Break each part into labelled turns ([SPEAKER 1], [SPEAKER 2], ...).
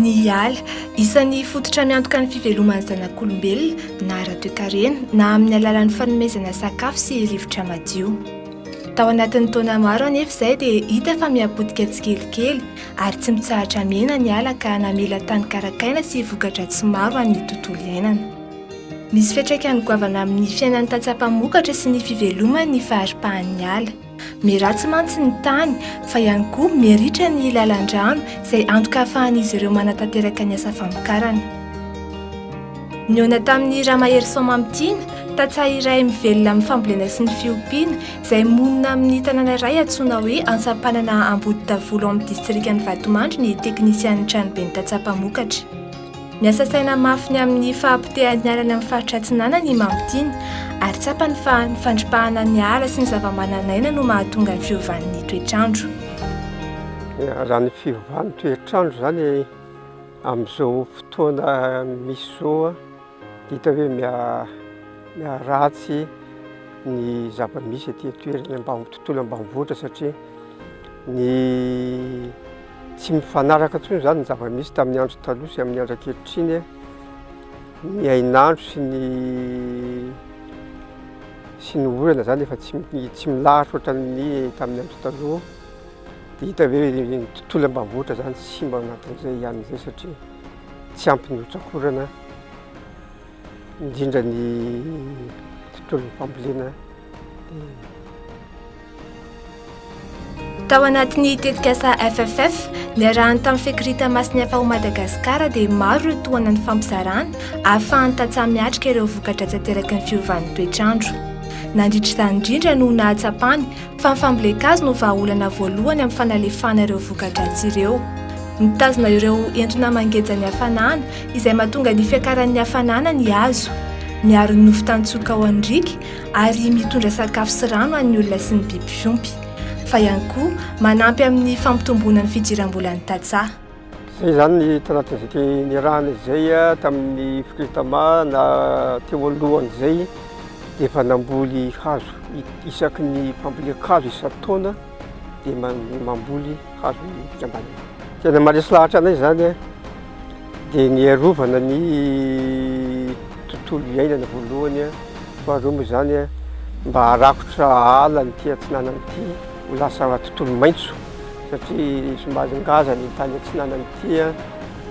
[SPEAKER 1] Ny ala, isan'ny fototra miantoka ny fiveloman'ny zanak'olombelona na ara-toekarena na amin'ny alalan'ny fanomezana sakafo sy rivotra madio. Tao anatin'ny taona maro anefa izay dia hita fa miha-potika tsikelikely ary tsy mitsahatra mihena ny ala ka namela tany karakaina sy voka-dratsy maro an'ny tontolo iainana. Misy fiantraikany goavana amin'ny fiainan'ny tantsaha mpamokatra sy ny fivelomany ny faharipahan'ny ala. Miharatsy mantsy ny tany fa ihany koa miharitra ny lalan-drano izay antoka ahafahan'izy ireo manatanteraka ny asa famokarana. Nihaona tamin'i Ramaherison Mamitiana, tantsaha iray mivelona amin'ny fambolena sy ny fiompiana, izay monina amin'ny tanàna iray antsoina hoe Antsampanana Amboditavolo ao amin'ny distrikan'i Vatomandry ny teknisian'ny tranoben'ny tantsaha mpamokatra. Miasa saina mafy ny amin'ny fahapotehan'ny ala any amin'ny faritra Atsinanana i Mamitiana ary tsapany fa ny fandripahana ny ala sy ny zavamananaina no mahatonga ny fiovan'ny toetr'andro.
[SPEAKER 2] Raha ny fiovan'ny toetr'andro izany amin'izao fotoana misy izao dia hita hoe miharatsy ny zava-misy aty an-toerana ambany tontolo ambanivohitra satria ny tsy mifanaraka intsony izany ny zava-misy tamin'ny andro taloha sy amin'ny andro ankehitriny, ny hainandro sy ny sy ny orana izany efa tsy tsy milahatra ohatran'ny tamin'ny andro taloha, dia hita hoe ny tontolo ambanivohitra izany simba ao anatin'izay ihany izay satria tsy ampy ny rotsak'orana indrindra ny tontolon'ny fambolena dia.
[SPEAKER 1] Tao anatin'ny tetikasa FFF, niarahany tamin'ny Fekrita Masin'ny FAO Madagasikara dia maro ireo tohana nifampizarana ahafahan'ny tantsaha miatrika ireo voka-dratsy ateraky ny fiovan'ny toetr'andro. Nandritra izany indrindra no nahatsapany fa ny fambolen-kazo no vahaolana voalohany amin'ny fanalefahana ireo voka-dratsy ireo. Mitazona ireo entona mangeja ny hafanana izay mahatonga ny fiakaran'ny hafanana ny hazo. Miaro ny nofon-tantsoka ao amin'ny riaka ary mitondra sakafo sy rano an'ny olona sy ny biby fiompy. Fa ihany koa manampy amin'ny fampitomboana ny fidiram-bolan'ny tantsaha.
[SPEAKER 2] Izay izany tanatin'izay niarahana izay tamin'ny Fcritama na teo alohan'izay dia efa namboly hazo isaky ny fambolen-kazo isan-taona dia mamboly hazo ny fikambanana. Tena maharesy lahatra anay izany dia ny hiarovana ny tontolo iainana voalohany, faharoa moa izany mba harakotra ala ity atsinanana ity ho lasa tontolo maitso satria somary ngazana iny tany atsinanana ity,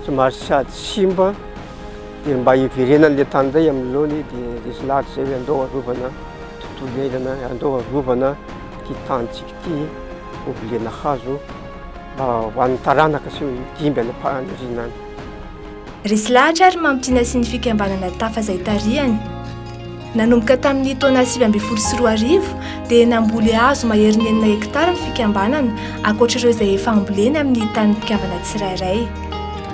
[SPEAKER 2] somary sady simba dia mba hiverenan'ilay tany indray amin'ny laony dia resy lahatra izay hoe andao arovana tontolo iainana, andao arovana ity tanintsika ity ho volena hazo mba ho an'ny taranaka sy ny dimby any am-pahaniriana any.
[SPEAKER 1] Resy lahatra ary Mamitiana sy ny fikambanana Tafa izay tarihany. Nanomboka tamin'ny taona 2019 dia namboly hazo maherin'ny enina hektara ny fikambanana ankoatra ireo izay efa amboleny amin'ny tanin'ny mpikambana tsirairay.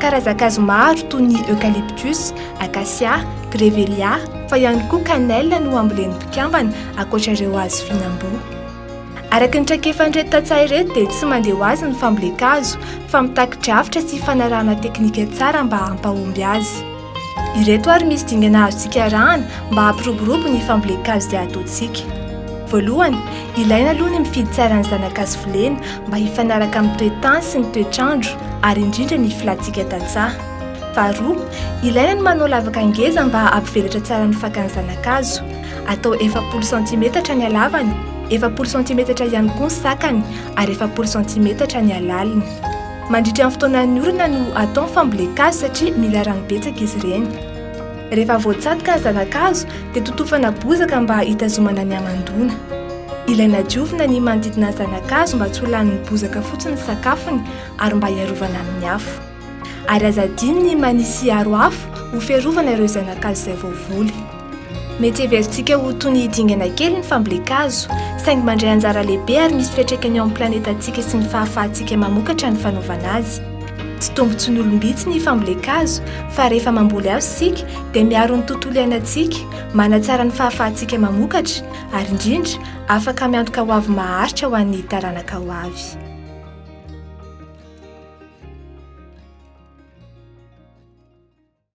[SPEAKER 1] Karazan-kazo maro toy ny eucalyptus, acacia, grevillea fa ihany koa cannelle no ambolen'ny mpikambana ankoatra ireo hazo fihinam-boa. Araka ny traikefan'ireto tantsaha ireto dia tsy mandeha ho azy ny fambolen-kazo fa mitaky drafitra sy fanarahana teknika tsara mba hampahomby azy. Ireto ary misy dingana azontsika arahana mba hampiroborobo ny fambolen-kazo izay ataontsika. Voalohany, ilaina aloha ny mifidy tsara ny zana-kazo volena mba hifanaraka amin'ny toe-tany sy ny toetr'andro ary indrindra ny filantsika tantsaha. Faharoa, ilaina ny manao lavaka ngeza mba hampivelatra tsara ny fakan'ny zana-kazo. Atao 40 santimetatra ny halavany, 40 santimetatra ihany koa ny sakany ary 40 santimetatra ny halaliny. Mandritra ny fotoanan'ny orana no atao ny fambolen-kazo satria mila rano betsaka izy ireny. Rehefa voatsatoka ny zana-kazo dia totofana bozaka mba hitazomana ny hamandoana. Ilaina diovina ny manodidina ny zana-kazo mba tsy ho lanin'ny bozaka fotsiny ny sakafony ary mba hiarovana amin'ny afo. Ary aza adino ny manisy aro afo ho fiarovana ireo zana-kazo izay voavoly. Mety heverintsika ho toy ny dingana kely ny fambolen-kazo, saingy mandray anjara lehibe ary misy fiantraikany eo amin'ny planetantsika sy ny fahafahantsika mamokatra ny fanaovana azy. Tsy tombontsoan'olom-bitsy ny fambolen-kazo, fa rehefa mamboly hazo isika dia miaro ny tontolo iainantsika, manatsara ny fahafahantsika mamokatra, ary indrindra, afaka miantoka hoavy maharitra ho an'ny taranaka ho avy.